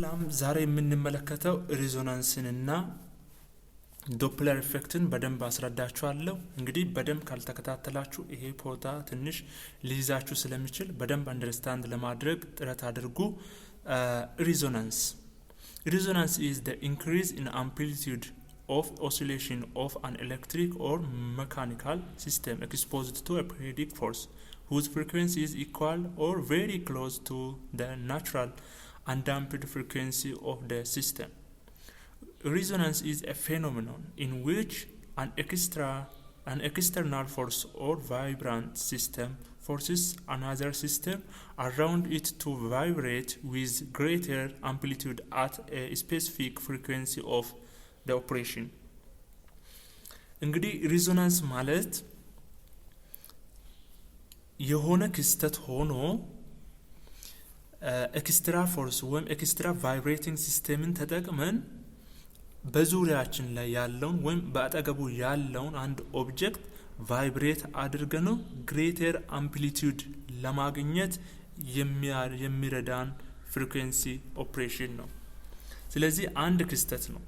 ሰላም፣ ዛሬ የምንመለከተው resonance ንና Doppler effect ን በደንብ አስረዳችኋለሁ። እንግዲህ በደንብ ካልተከታተላችሁ ይሄ ቦታ ትንሽ ሊይዛችሁ ስለሚችል በደንብ understand ለማድረግ ጥረት አድርጉ። Resonance is the increase in amplitude of oscillation of an electric or mechanical system exposed to a periodic force whose frequency is equal or very close to the natural undamped frequency of the system. Resonance is a phenomenon in which an external force or vibrant system forces another system around it to vibrate with greater amplitude at a specific frequency of the operation. እንግዲህ resonance ማለት የሆነ ክስተት ሆኖ extra force ወይም extra vibrating system ን ተጠቅመን በዙሪያችን ላይ ያለውን ወይም በአጠገቡ ያለውን አንድ object vibrate አድርገነው greater amplitude ለማግኘት የሚረዳን frequency operation ነው። ስለዚህ አንድ ክስተት ነው።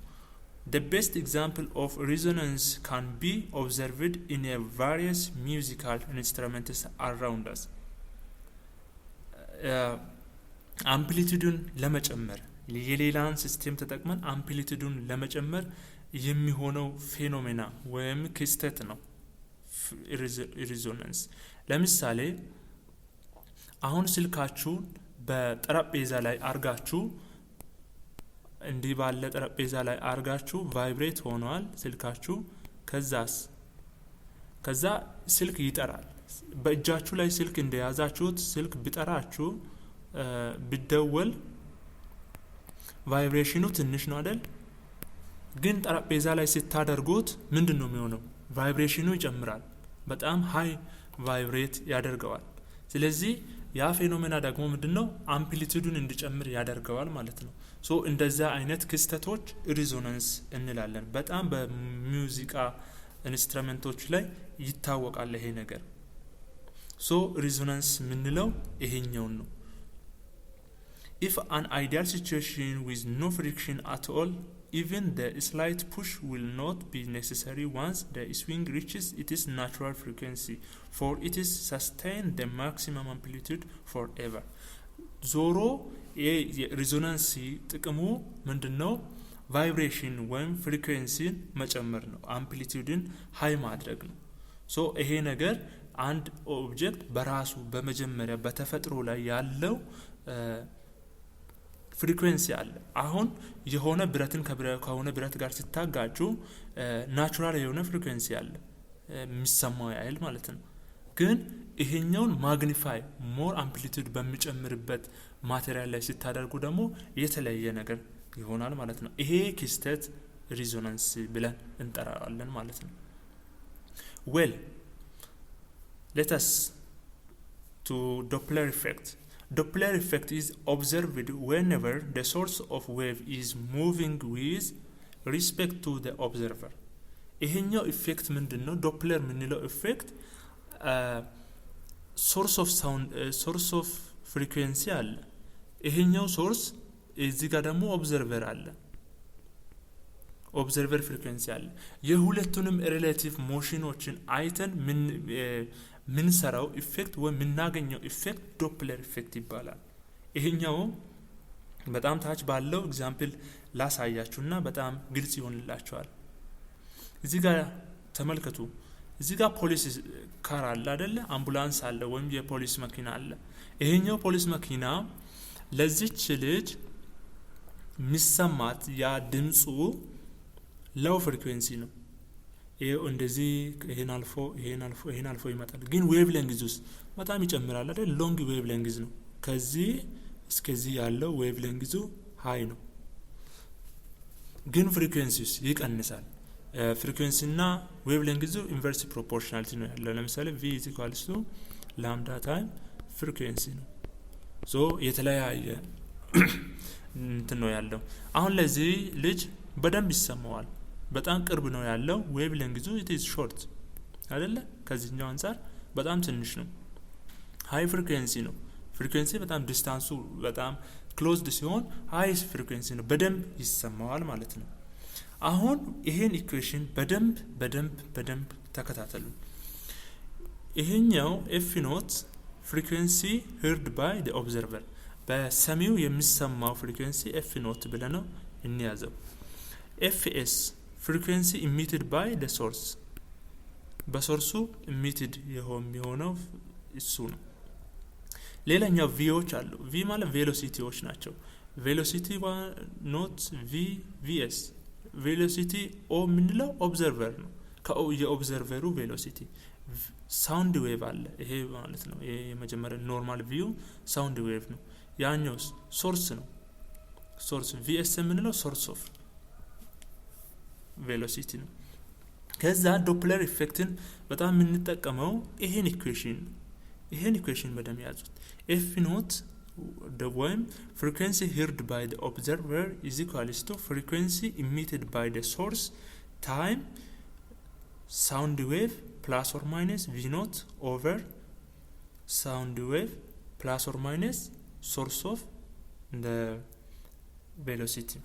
The best example of resonance can be observed in a various musical instruments around us. Amplitude ኡን ለመጨመር፣ የሌላን system ተጠቅመን amplitude ኡን ለመጨመር የሚሆነው phenomena ወይም ክስተት ነው resonance። ለምሳሌ አሁን ስልካችሁን በጠረጴዛ ላይ አርጋችሁ፣ እንዲህ ባለ ጠረጴዛ ላይ አርጋችሁ vibrate ሆኗል ስልካችሁ። ከዛ ስልክ ይጠራል። በእጃችሁ ላይ ስልክ እንደያዛችሁት ስልክ ቢጠራችሁ፣ ቢደወል vibration ኑ ትንሽ ነው አይደል? ግን ጠረጴዛ ላይ ስታደርጉት ምንድን ነው የሚሆነው? Vibration ኑ ይጨምራል። በጣም high vibrate ያደርገዋል። ስለዚህ ያ phenomena ደግሞ ምንድን ነው? Amplitude ኡን እንዲጨምር ያደርገዋል ማለት ነው። So እንደዛ አይነት ክስተቶች resonance እንላለን። በጣም በሙዚቃ instrument ኦች ላይ ይታወቃል ይሄ ነገር። So resonance የምንለው ይሄኛውን ነው። If an ideal situation with no friction at all, even the slight push will not be necessary once the swing reaches its natural frequency, for it is sustain the maximum amplitude forever. ዞሮ የ resonance ጥቅሙ ምንድን ነው? Vibration ወይም frequency ን መጨመር ነው። Amplitude ን high ማድረግ ነው። So ይሄ ነገር አንድ object በራሱ በመጀመሪያ በተፈጥሮ ላይ ያለው frequency አለ። አሁን የሆነ ብረትን ከሆነ ብረት ጋር ስታጋጩ natural የሆነ frequency አለ፣ የሚሰማው ያህል ማለት ነው። ግን ይሄኛውን magnify more amplitude በሚጨምርበት material ላይ ስታደርጉ ደግሞ የተለየ ነገር ይሆናል ማለት ነው። ይሄ ክስተት resonance ብለን እንጠራዋለን ማለት ነው። Well, let us to Doppler effect. Doppler effect is observed whenever the source of wave is moving with respect to the observer. ይሄኛው effect ምንድን ነው? Doppler የምንለው effect source of sound, source of frequency አለ። ይሄኛው source፣ እዚህ ጋር ደግሞ observer አለ። Observer frequency አለ። የሁለቱንም relative motion ኖችን አይተን ምንሰራው effect ወይም የምናገኘው effect Doppler effect ይባላል። ይሄኛው በጣም ታች ባለው example ላሳያችሁና በጣም ግልጽ ይሆንላችኋል። እዚህ ጋር ተመልከቱ። እዚህ ጋር police car አለ አደለ? አምቡላንስ አለ ወይም የፖሊስ መኪና አለ። ይሄኛው ፖሊስ መኪና ለዚች ልጅ የሚሰማት ያ ድምፁ low frequency ነው። ይሄው እንደዚህ ይሄን አልፎ፣ ይሄን አልፎ፣ ይሄን አልፎ ይመጣል። ግን wavelength ኡስ በጣም ይጨምራል አይደል? Long wavelength ነው። ከዚህ እስከዚህ ያለው wavelength ኡ high ነው። ግን frequency ውስ ይቀንሳል። Frequency እና wavelength ኡ inverse proportionality ነው ያለው። ለምሳሌ V is equals to lambda time frequency ነው። So የተለያየ እንትን ነው ያለው። አሁን ለዚህ ልጅ በደንብ ይሰማዋል። በጣም ቅርብ ነው ያለው። Wavelength ኡ it is short አይደለ? ከዚህኛው አንጻር በጣም ትንሽ ነው። High frequency ነው። Frequency በጣም distance ኡ በጣም Closed ሲሆን high frequency ነው፣ በደንብ ይሰማዋል ማለት ነው። አሁን ይሄን equation በደንብ በደንብ በደንብ ተከታተሉ። ይሄኛው f naught frequency heard by the observer፣ በሰሚው የሚሰማው frequency f naught ብለን ነው እንያዘው። fs frequency emitted by the source፣ በ source ኡ emitted የሚሆነው እሱ ነው። ሌላኛው v ዎች አሉ። v ማለት velocity ዎች ናቸው። Velocity naught v vs፣ velocity o የምንለው observer ነው። የ observer ኡ velocity sound wave አለ። ይሄ ማለት ነው። ይሄ የመጀመሪያ normal v ው sound wave ነው። ያኛው source ነው። Source vs የምንለው source of velocity ነው። ከዛ Doppler effect ን በጣም የምንጠቀመው ይሄን equation በደንብ ያዙት። f naught ወይም frequency heard by the observer is equals to frequency emitted by the source time sound wave plus or minus v naught over sound wave plus or minus source of velocity።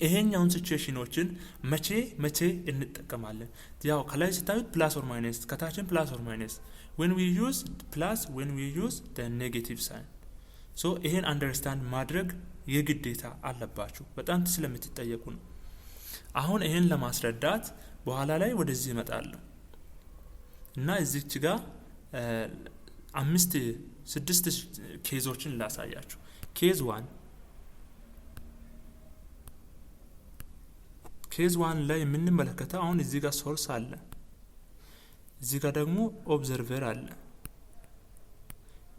ይሄኛውን situation ኖችን መቼ መቼ እንጠቀማለን? ያው ከላይ ስታዩት plus or minus፣ ከታችን plus or minus፣ when we use plus, when we use negative sign። So ይሄን understand ማድረግ የግዴታ አለባችሁ። በጣም ስለምትጠየቁ ነው። አሁን ይሄን ለማስረዳት በኋላ ላይ ወደዚህ እመጣለሁ እና እዚች ጋር አምስት ስድስት case ኦችን ላሳያችሁ። Case one ላይ የምንመለከተው አሁን እዚህ ጋር source አለ፣ እዚህ ጋር ደግሞ observer አለ።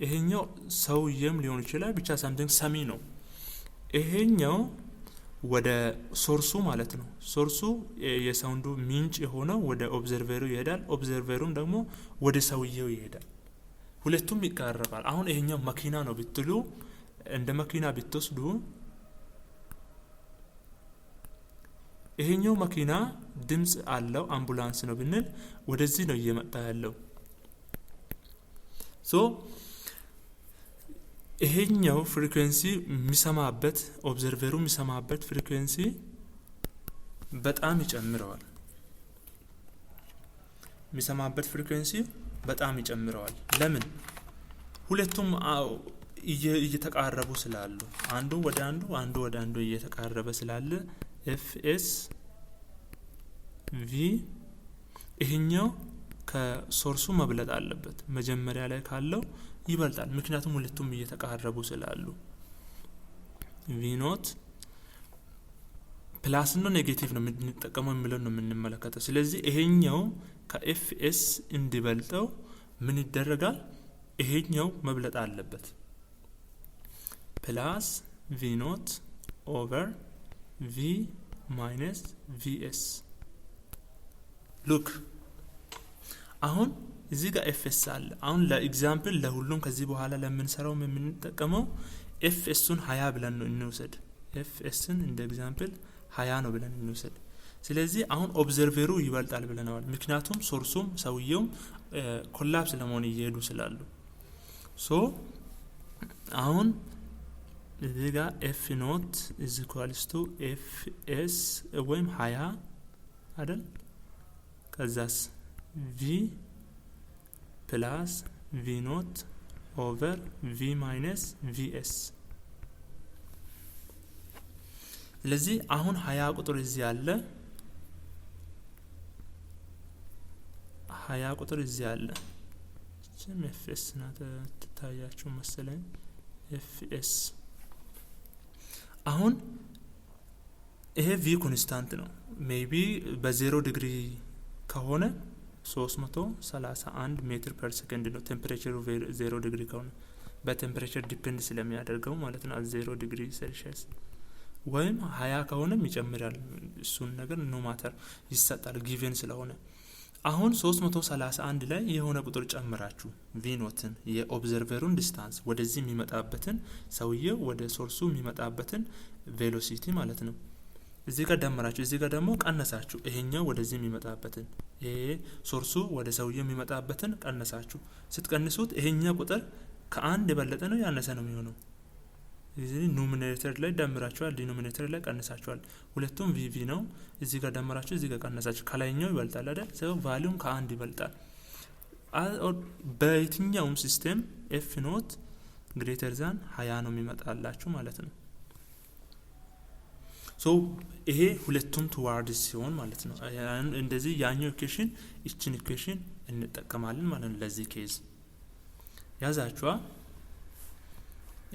ይሄኛው ሰውዬም ሊሆን ይችላል፣ ብቻ something ሰሚ ነው። ይሄኛው ወደ source ኡ ማለት ነው። Source ኡ የ sound ኡ ምንጭ የሆነው ወደ observer ኡ ይሄዳል። Observer ኡም ደግሞ ወደ ሰውየው ይሄዳል። ሁለቱም ይቀራረባል። አሁን ይሄኛው መኪና ነው ብትሉ፣ እንደ መኪና ብትወስዱ፣ ይሄኛው መኪና ድምጽ አለው፣ አምቡላንስ ነው ብንል ወደዚህ ነው እየመጣ ያለው። So ይሄኛው frequency የሚሰማበት፣ observer ኡ የሚሰማበት frequency በጣም ይጨምረዋል። የሚሰማበት frequency በጣም ይጨምረዋል። ለምን? ሁለቱም እየተቃረቡ ስላሉ፣ አንዱ ወደ አንዱ፣ አንዱ ወደ አንዱ እየተቃረበ ስላለ fs v ይሄኛው ከ source ኡ መብለጥ አለበት። መጀመሪያ ላይ ካለው ይበልጣል። ምክንያቱም ሁለቱም እየተቃረቡ ስላሉ። V naught plus ነው negative ነው የምንጠቀመው የሚለው ነው የምንመለከተው። ስለዚህ ይሄኛው ከ fs እንዲበልጠው ምን ይደረጋል? ይሄኛው መብለጥ አለበት። Plus v naught over v minus vs። Look፣ አሁን እዚህ ጋር fs አለ። አሁን ለ example ለሁሉም ከዚህ በኋላ ለምንሰራውም የምንጠቀመው fs ኡን 20 ብለን ነው እንውሰድ። fs ን እንደ example 20 ነው ብለን እንውሰድ። ስለዚህ አሁን observer ኡ ይበልጣል ብለነዋል። ምክንያቱም source ኡም ሰውየውም collapse ለመሆን እየሄዱ ስላሉ። So አሁን እዚህ ጋር f naught is equals to fs ወይም 20 አይደል? ከዛስ v plus v naught over v minus vs። ስለዚህ አሁን 20 ቁጥር እዚህ አለ፣ 20 ቁጥር እዚህ አለ። እችም fs ናት፣ ትታያችሁ መሰለኝ fs። አሁን ይሄ v constant ነው። Maybe በ 0 ዲግሪ ከሆነ 331 meter per second ነው temperature ኡ 0 ዲግሪ ከሆነ፣ በ temperature depend ስለሚያደርገው ማለት ነው። 0 degree Celsius ወይም 20 ከሆነም ይጨምራል። እሱን ነገር no matter፣ ይሰጣል given ስለሆነ። አሁን 331 ላይ የሆነ ቁጥር ጨምራችሁ v naught ን የ observer ኡን distance ወደዚህ የሚመጣበትን፣ ሰውየው ወደ source ኡ የሚመጣበትን velocity ማለት ነው። እዚህ ጋር ደመራችሁ፣ እዚህ ጋር ደግሞ ቀነሳችሁ። ይሄኛው ወደዚህ የሚመጣበትን፣ ይሄ source ኡ ወደ ሰውየው የሚመጣበትን ቀነሳችሁ። ስትቀንሱት ይሄኛው ቁጥር ከአንድ የበለጠ ነው ያነሰ ነው የሚሆነው? እዚህ numerator ላይ ደምራችኋል፣ denominator ላይ ቀንሳችኋል። ሁለቱም V V ነው። እዚህ ጋር ደምራችሁ እዚህ ጋር ቀነሳችሁ። ከላይኛው ይበልጣል አይደል? So value ም ከአንድ ይበልጣል። በየትኛውም system F naught greater than 20 ነው የሚመጣላችሁ ማለት ነው። So ይሄ ሁለቱም towards ሲሆን ማለት ነው። እንደዚህ ያኛው equation ይችን equation እንጠቀማለን ማለት ነው። ለዚህ case ያዛችኋ።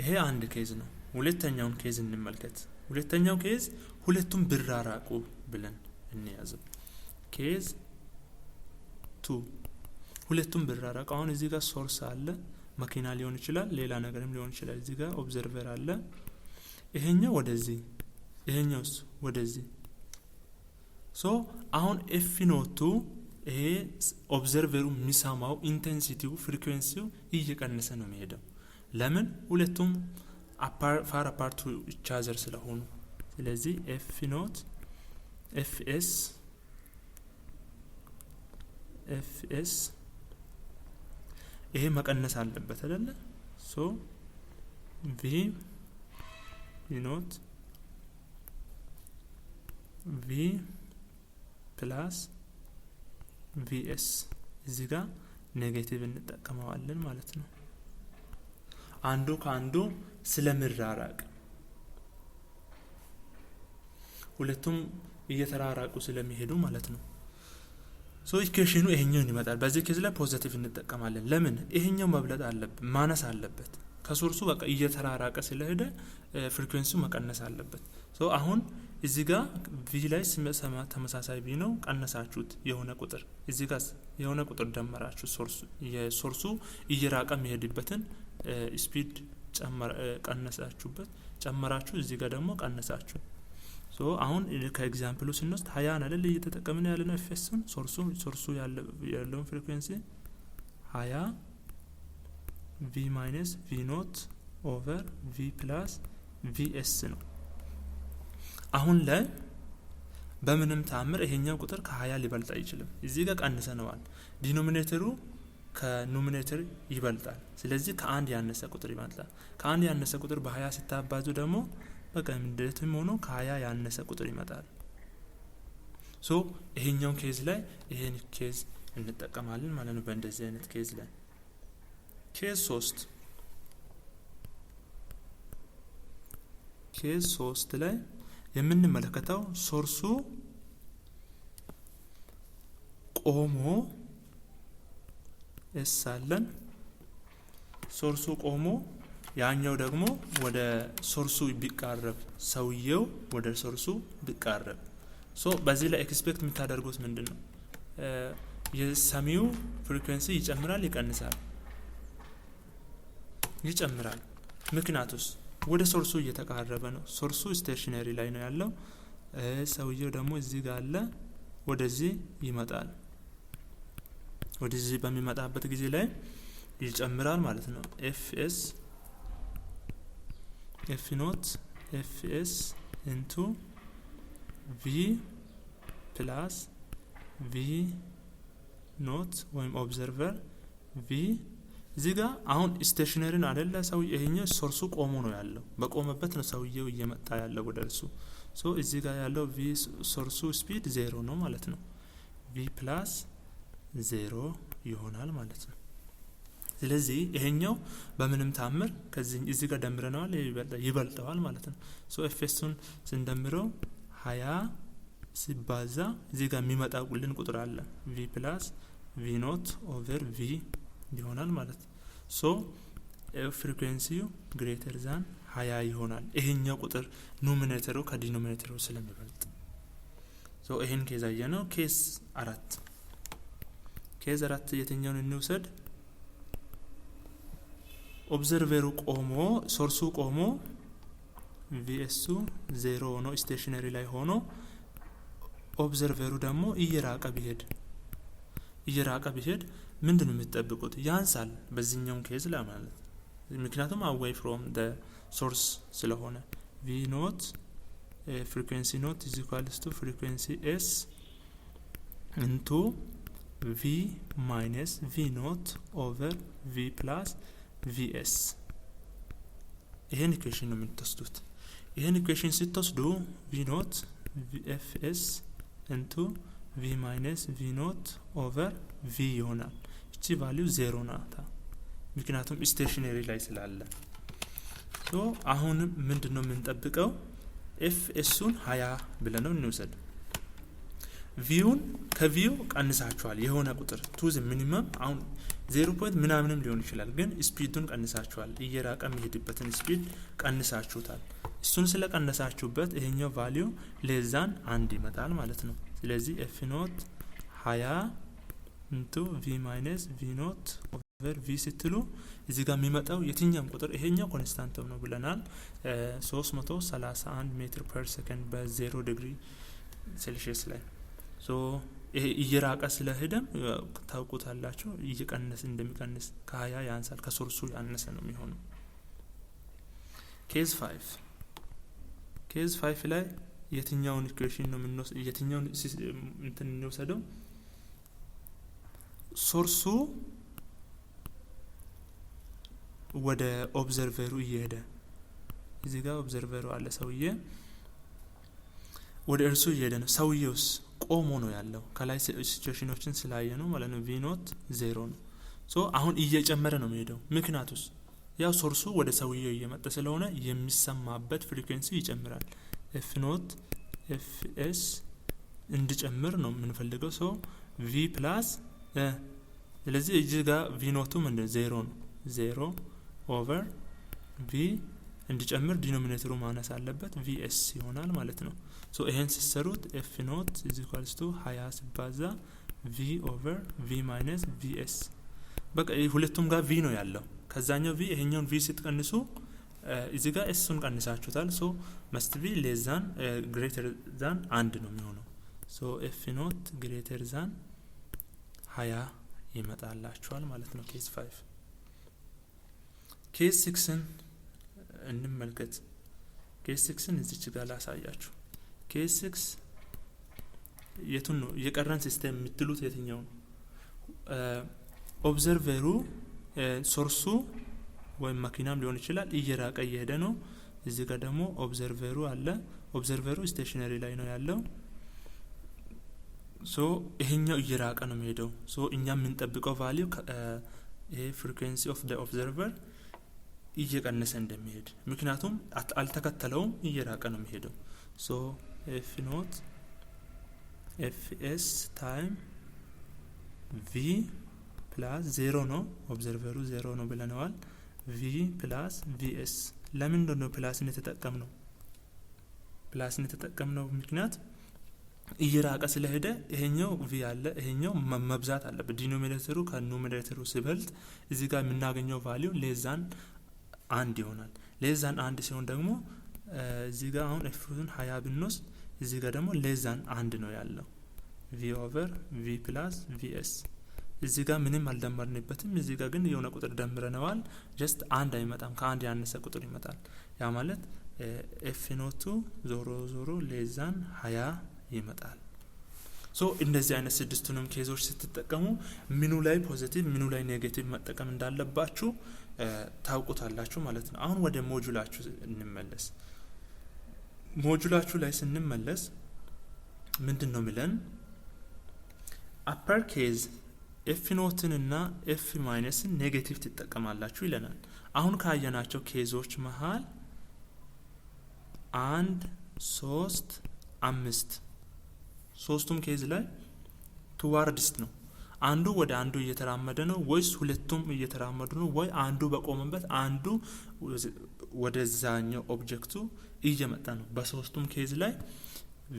ይሄ አንድ case ነው። ሁለተኛውን case እንመልከት። ሁለተኛው case ሁለቱም ቢራራቁ ብለን እንያዘው። Case 2፣ ሁለቱም ቢራራቁ። አሁን እዚህ ጋር source አለ፣ መኪና ሊሆን ይችላል፣ ሌላ ነገርም ሊሆን ይችላል። እዚህ ጋር observer አለ። ይሄኛው ወደዚህ፣ ይሄኛውስ ወደዚህ። So አሁን F naught ኡ ይሄ observer ኡ የሚሰማው intensity ው frequency ው እየቀነሰ ነው የሚሄደው። ለምን? ሁለቱም far apart to each other ስለሆኑ። ስለዚህ F naught Fs ይሄ መቀነስ አለበት አይደለ? So V naught V plus Vs እዚህ ጋር negative እንጠቀመዋለን ማለት ነው። አንዱ ከአንዱ ስለሚራራቅ፣ ሁለቱም እየተራራቁ ስለሚሄዱ ማለት ነው። So equation ኑ ይሄኛውን ይመጣል። በዚህ case ላይ positive እንጠቀማለን። ለምን? ይሄኛው መብለጥ አለበት፣ ማነስ አለበት። ከ source ኡ በቃ እየተራራቀ ስለሄደ frequency ው መቀነስ አለበት። So አሁን እዚህ ጋር V ላይ ተመሳሳይ V ነው፣ ቀነሳችሁት የሆነ ቁጥር፣ እዚህ ጋር የሆነ ቁጥር ደመራችሁ። የ source ኡ እየራቀ የሚሄድበትን speed ቀነሳችሁበት፣ ጨመራችሁ፣ እዚህ ጋር ደግሞ ቀነሳችሁ። So አሁን ከ example ኡ ስንወስድ 20ን አይደል እየተጠቀምን ያለ ነው? Fs ን source ኡ ያለውን frequency 20 V minus V naught over V plus Vs ነው። አሁን ላይ በምንም ተአምር ይሄኛው ቁጥር ከ20 ሊበልጥ አይችልም። እዚህ ጋር ቀንሰነዋል። Denominator ኡ ከ numerator ይበልጣል። ስለዚህ ከአንድ ያነሰ ቁጥር ይበልጣል። ከአንድ ያነሰ ቁጥር በ20 ስታባዙ ደግሞ በቃ እንዴትም ሆኖ ከ20 ያነሰ ቁጥር ይመጣል። So ይሄኛውን case ላይ ይሄን case እንጠቀማለን ማለት ነው። በእንደዚህ አይነት case ላይ case 3፣ case 3 ላይ የምንመለከተው source ኡ ቆሞ S አለን። Source ኡ ቆሞ ያኛው ደግሞ ወደ source ኡ ቢቃረብ፣ ሰውየው ወደ source ኡ ቢቃረብ፣ so በዚህ ላይ expect የምታደርጉት ምንድን ነው? የሰሚው frequency ይጨምራል ይቀንሳል? ይጨምራል። ምክንያቱስ ወደ source ኡ እየተቃረበ ነው። Source ኡ stationary ላይ ነው ያለው። ሰውየው ደግሞ እዚህ ጋር አለ፣ ወደዚህ ይመጣል። ወደዚህ በሚመጣበት ጊዜ ላይ ይጨምራል ማለት ነው። Fs F naught Fs into V plus V naught ወይም observer V። እዚህ ጋር አሁን stationary ን አደለ ሰው፣ ይሄኛው source ኡ ቆሞ ነው ያለው። በቆመበት ነው ሰውየው እየመጣ ያለው ወደ እርሱ። So እዚህ ጋር ያለው V source ኡ speed 0 ነው ማለት ነው። V plus 0 ይሆናል ማለት ነው። ስለዚህ ይሄኛው በምንም ታምር ከዚህ እዚህ ጋር ደምረነዋል፣ ይበልጠዋል ማለት ነው። So Fs ኡን ስንደምረው 20 ሲባዛ እዚህ ጋር የሚመጣልን ቁጥር አለ፣ V plus V naught over V ይሆናል ማለት ነው። So frequency ው greater than 20 ይሆናል። ይሄኛው ቁጥር numerator ኡ ከ denominator ኡ ስለሚበልጥ። So ይሄን case አየነው። Case 4፣ case 4 የትኛውን እንውሰድ? Observer ኡ ቆሞ፣ source ኡ ቆሞ፣ Vs ኡ 0 ሆኖ stationary ላይ ሆኖ observer ኡ ደግሞ እየራቀ ቢሄድ ምንድን ነው የምትጠብቁት? ያንሳል በዚህኛውን case ላይ ማለት፣ ምክንያቱም away from the source ስለሆነ። V naught frequency naught is equals to frequency S into V minus V naught over V plus Vs። ይሄን equation ነው የምትወስዱት። ይሄን equation ስትወስዱ V naught Fs into V minus V naught over V ይሆናል። እቺ value ዜሮ ናታ፣ ምክንያቱም stationary ላይ ስላለ። So አሁንም ምንድን ነው የምንጠብቀው? Fs ኡን 20 ብለን ነው እንውሰድ። V ውን ከ V ው ቀንሳችኋል የሆነ ቁጥር to the minimum፣ አሁን 0 point ምናምንም ሊሆን ይችላል፣ ግን speed ኡን ቀንሳችኋል። እየራቀ የሚሄድበትን speed ቀንሳችሁታል። እሱን ስለቀነሳችሁበት ይሄኛው value less than አንድ ይመጣል ማለት ነው። ስለዚህ F naught 20 into V minus V naught over V ስትሉ እዚህ ጋር የሚመጣው የትኛውም ቁጥር፣ ይሄኛው constant ነው ብለናል። 331 meter per second በ0 degree Celsius ላይ። So ይሄ እየራቀ ስለሄደም ታውቁታላችሁ እየቀነስ እንደሚቀንስ፣ ከ20 ያንሳል፣ ከ source ኡ ያነሰ ነው የሚሆነው። Case 5፣ case 5 ላይ የትኛውን equation ነው የምንወስድ? የትኛውን እንትን እንወሰደው? Source ኡ ወደ observer ኡ እየሄደ፣ እዚህ ጋር observer ኡ አለ፣ ሰውዬ ወደ እርሱ እየሄደ ነው። ሰውዬውስ ቆሞ ነው ያለው። ከላይ situation ኦችን ስላየ ነው ማለት ነው። V naught ዜሮ ነው። So አሁን እየጨመረ ነው የሚሄደው። ምክንያቱስ ያው source ኡ ወደ ሰውዬው እየመጣ ስለሆነ የሚሰማበት frequency ይጨምራል። F naught Fs እንዲጨምር ነው የምንፈልገው። So V plus፣ ስለዚህ እዚህ ጋር V naught ኡ ምንድን ዜሮ ነው። Zero over V እንዲጨምር denominator ኡ ማነስ አለበት፣ Vs ይሆናል ማለት ነው። So ይሄን ሲሰሩት F naught is equals to 20 ሲባዛ V over V minus Vs። በቃ ሁለቱም ጋር V ነው ያለው። ከዛኛው V ይሄኛውን V ስትቀንሱ እዚህ ጋር s ኡን ቀንሳችሁታል። So must be less than greater than አንድ ነው የሚሆነው። So F naught greater than 20 ይመጣላችኋል ማለት ነው። Case 5፣ case 6 ን እንመልከት። Case 6 ን እዚች ጋር ላሳያችሁ። Case 6 የቱን ነው የቀረን system የምትሉት የትኛው ነው? Observer ኡ source ኡ ወይም መኪናም ሊሆን ይችላል እየራቀ እየሄደ ነው። እዚህ ጋር ደግሞ observer ኡ አለ። Observer ኡ stationary ላይ ነው ያለው። So ይሄኛው እየራቀ ነው የሚሄደው። So እኛ የምንጠብቀው value ይሄ frequency of the observer እየቀነሰ እንደሚሄድ፣ ምክንያቱም አልተከተለውም፣ እየራቀ ነው የሚሄደው። So F naught Fs time V plus፣ ዜሮ ነው፣ observer ኡ ዜሮ ነው ብለነዋል። V plus Vs። ለምንድን ነው plus ን የተጠቀምነው? Plus ን የተጠቀምነው ምክንያት እየራቀ ስለሄደ ይሄኛው V አለ፣ ይሄኛው መብዛት አለበት። Denominator ኡ ከ numerator ኡ ሲበልጥ እዚህ ጋር የምናገኘው value less than አንድ ይሆናል። Less than አንድ ሲሆን ደግሞ እዚህ ጋር አሁን F ን 20 ብንወስድ እዚህ ጋር ደግሞ less than አንድ ነው ያለው። V over V plus Vs፣ እዚህ ጋር ምንም አልደመርንበትም። እዚህ ጋር ግን የሆነ ቁጥር ደምረነዋል። Just አንድ አይመጣም፣ ከአንድ ያነሰ ቁጥር ይመጣል። ያ ማለት F naught ኡ ዞሮ ዞሮ less than 20 ይመጣል። So እንደዚህ አይነት ስድስቱንም case ኦች ስትጠቀሙ ምኑ ላይ positive ምኑ ላይ negative መጠቀም እንዳለባችሁ ታውቁታላችሁ ማለት ነው። አሁን ወደ module ኣችሁ እንመለስ። Module ኣችሁ ላይ ስንመለስ ምንድን ነው ሚለን? Upper case F naught ን እና F minus ን negative ትጠቀማላችሁ ይለናል። አሁን ካየናቸው case ኦች መሀል አንድ፣ ሶስት፣ አምስት፣ ሶስቱም case ላይ towards ነው። አንዱ ወደ አንዱ እየተራመደ ነው ወይስ ሁለቱም እየተራመዱ ነው ወይ አንዱ በቆመበት አንዱ ወደዛኛው object ኡ እየመጣ ነው? በሶስቱም case ላይ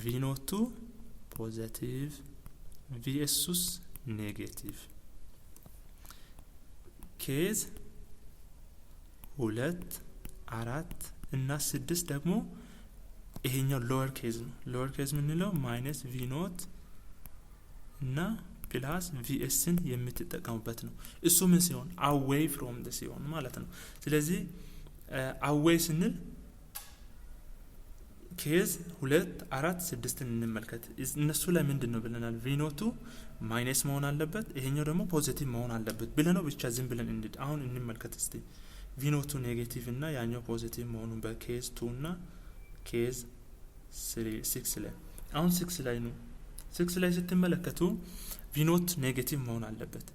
V naught ኡ positive፣ Vs ኡስ negative። Case ሁለት፣ አራት እና ስድስት ደግሞ ይሄኛው lower case ነው። Lower case የምንለው minus V naught እና plus Vs ን የምትጠቀሙበት ነው። እሱ ምን ሲሆን? Away from ሲሆን ማለት ነው። ስለዚህ away ስንል case ሁለት፣ አራት፣ ስድስትን እንመልከት። እነሱ ላይ ምንድን ነው ብለናል? V naught ኡ minus መሆን አለበት፣ ይሄኛው ደግሞ positive መሆን አለበት ብለነው ብቻ ዝም ብለን እንሂድ። አሁን እንመልከት እስቲ። V naught ኡ negative እና ያኛው positive መሆኑን በ case two እና case 6 ላይ። አሁን 6 ላይ ነው። 6 ላይ ስትመለከቱ V naught negative መሆን አለበት።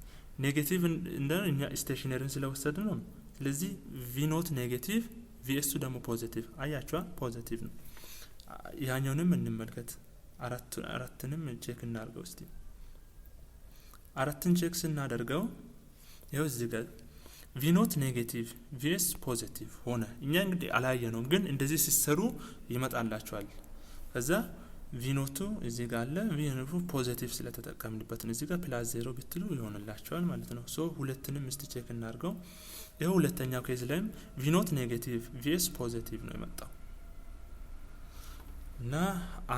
Negative እንደ እኛ stationary ን ስለወሰድ ነው። ስለዚህ V naught negative፣ Vs ኡ ደግሞ positive። አያችኋ፣ positive ነው። ያኛውንም እንመልከት። አራትንም check እናድርገው እስቲ። አራትን check ስናደርገው ይኸው እዚህ ጋር V naught negative፣ Vs positive ሆነ። እኛ እንግዲህ አላየነውም፣ ግን እንደዚህ ሲሰሩ ይመጣላቸዋል። ከዛ V naught ኡ እዚህ ጋር አለ። V naught ኡ positive ስለተጠቀምንበት ነው። እዚህ ጋር plus zero ብትሉ ይሆንላቸዋል ማለት ነው። So ሁለትንም እስቲ check እናድርገው። ይኸው ሁለተኛው case ላይም V naught negative፣ Vs positive ነው የመጣው። እና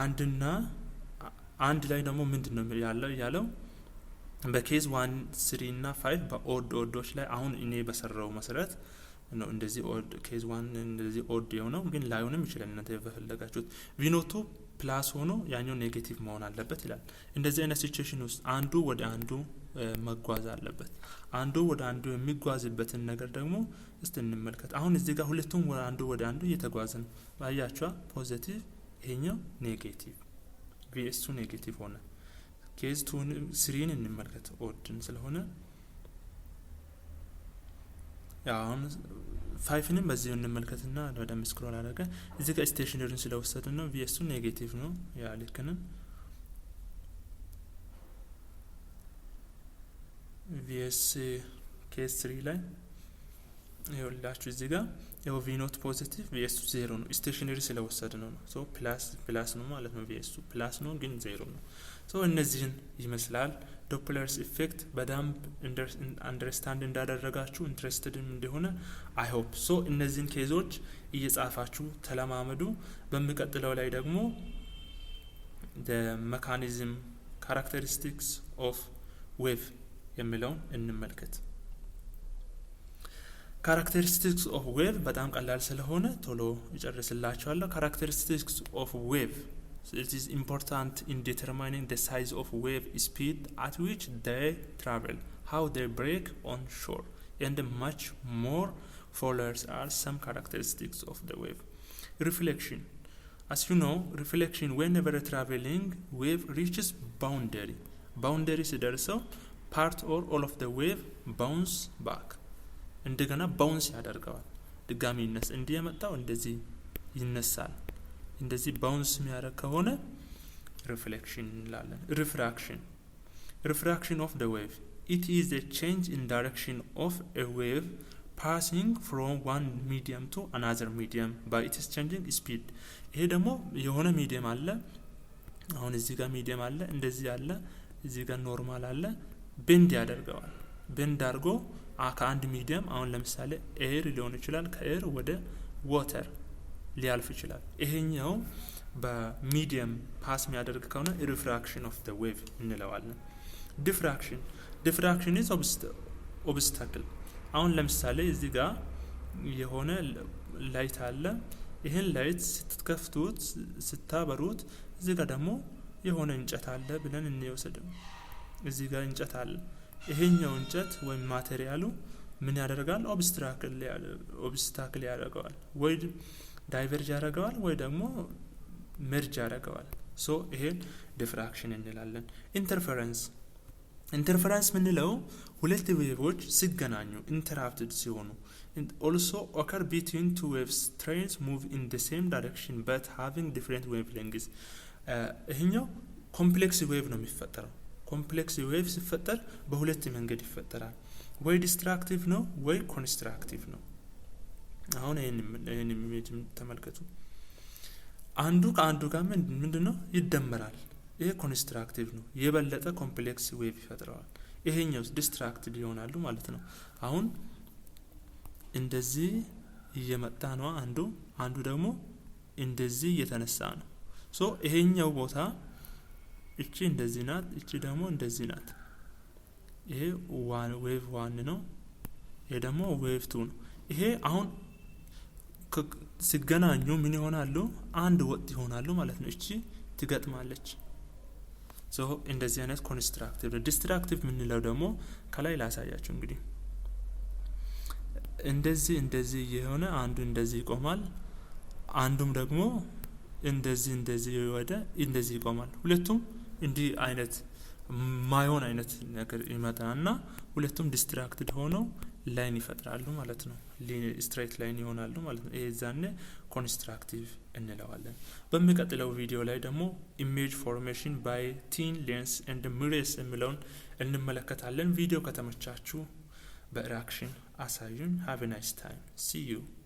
አንድና አንድ ላይ ደግሞ ምንድን ነው ያለው ያለው? በ case 1፣ 3 እና 5 በ odd odd ኦች ላይ አሁን እኔ በሰራው መሰረት ነው እንደዚህ odd፣ case 1 እንደዚህ odd የሆነው፣ ግን ላይሆንም ይችላል። እናንተ በፈለጋችሁት V naught ኡ plus ሆኖ ያኛው negative መሆን አለበት ይላል። እንደዚህ አይነት situation ውስጥ አንዱ ወደ አንዱ መጓዝ አለበት። አንዱ ወደ አንዱ የሚጓዝበትን ነገር ደግሞ እስቲ እንመልከት። አሁን እዚህ ጋር ሁለቱም ወደ አንዱ ወደ አንዱ እየተጓዘ ነው። ባያችኋ፣ positive፣ ይሄኛው negative፣ Vs ኡ negative ሆነ። Case 2 ን 3 ን እንመልከት፣ odd ን ስለሆነ። አሁን 5 ንም በዚሁ እንመልከትና በደንብ scroll አደረገ። እዚህ ጋር stationary ን ስለወሰድን ነው። Vs ኡ negative ነው። ያ ልክንን Vs case 3 ላይ ይኸውላችሁ እዚህ ጋር ያው V naught positive፣ Vs ኡ zero ነው። Stationary ስለወሰድ ነው። So plus plus ነው ማለት ነው። Vs ኡ plus ነው ግን ዜሮ ነው። So እነዚህን ይመስላል Doppler's effect። በደንብ understand እንዳደረጋችሁ፣ interested ም እንደሆነ I hope። So እነዚህን case ኦች እየጻፋችሁ ተለማመዱ። በሚቀጥለው ላይ ደግሞ mechanism፣ characteristics of wave የሚለውን እንመልከት። Characteristics of wave በጣም ቀላል ስለሆነ ቶሎ ይጨርስላችኋለሁ። Characteristics of wave, it is important in determining the size of wave, speed at which they travel, how they break on shore and much more. Follows are some characteristics of the wave. Reflection. As you know, reflection, whenever a traveling wave reaches boundary, boundary ሲደርሰው part or all of the wave bounce back፣ እንደገና bounce ያደርገዋል። ድጋሚ ይነሳ፣ እንዲህ የመጣው እንደዚህ ይነሳል። እንደዚህ bounce የሚያደርግ ከሆነ reflection እንላለን። Refraction. Refraction of the wave, it is a change in direction of a wave passing from one medium to another medium by its changing speed። ይሄ ደግሞ የሆነ medium አለ። አሁን እዚህ ጋር medium አለ፣ እንደዚህ አለ፣ እዚህ ጋር normal አለ። Bend ያደርገዋል። Bend አድርጎ ከአንድ medium፣ አሁን ለምሳሌ air ሊሆን ይችላል፣ ከ air ወደ water ሊያልፍ ይችላል። ይሄኛው በ medium pass የሚያደርግ ከሆነ refraction of the wave እንለዋለን። Diffraction. Diffraction is obstacle። አሁን ለምሳሌ እዚህ ጋር የሆነ light አለ። ይህን light ስትከፍቱት፣ ስታበሩት እዚህ ጋር ደግሞ የሆነ እንጨት አለ ብለን እንወስድም። እዚህ ጋር እንጨት አለ። ይሄኛው እንጨት ወይም material ኡ ምን ያደርጋል? Obstacle ያደርገዋል፣ ወይ diverge ያደርገዋል ወይ ደግሞ merge ያደርገዋል። So ይሄን diffraction እንላለን። Interference. Interference ምንለው ሁለት wave ኦች ሲገናኙ፣ interrupted ሲሆኑ፣ also occur between two waves trains move in the same direction but having different wavelengths። ይሄኛው complex wave ነው የሚፈጠረው። Complex wave ሲፈጠር በሁለት መንገድ ይፈጠራል። ወይ destructive ነው ወይ constructive ነው። አሁን ይህን image ተመልከቱ። አንዱ ከአንዱ ጋር ምንድን ነው ይደመራል። ይሄ constructive ነው፣ የበለጠ complex wave ይፈጥረዋል። ይሄኛው destructive ይሆናሉ ማለት ነው። አሁን እንደዚህ እየመጣ ነው አንዱ፣ አንዱ ደግሞ እንደዚህ እየተነሳ ነው። So ይሄኛው ቦታ እቺ እንደዚህ ናት፣ እቺ ደግሞ እንደዚህ ናት። ይሄ one wave 1 ነው። ይሄ ደግሞ wave 2 ነው። ይሄ አሁን ሲገናኙ ምን ይሆናሉ? አንድ ወጥ ይሆናሉ ማለት ነው። እቺ ትገጥማለች። So እንደዚህ አይነት constructive። Destructive የምንለው ደግሞ ከላይ ላሳያችሁ እንግዲህ። እንደዚህ እንደዚህ እየሆነ አንዱ እንደዚህ ይቆማል፣ አንዱም ደግሞ እንደዚህ እንደዚህ ወደ እንደዚህ ይቆማል። ሁለቱም እንዲህ አይነት ማይሆን አይነት ነገር ይመጣና ሁለቱም distracted ሆነው line ይፈጥራሉ ማለት ነው። Straight line ይሆናሉ ማለት ነው። ይሄ ዛኔ constructive እንለዋለን። በሚቀጥለው ቪዲዮ ላይ ደግሞ image formation by thin lens and mirrors የሚለውን እንመለከታለን። ቪዲዮ ከተመቻችሁ በ reaction አሳዩኝ። Have nice time, see you.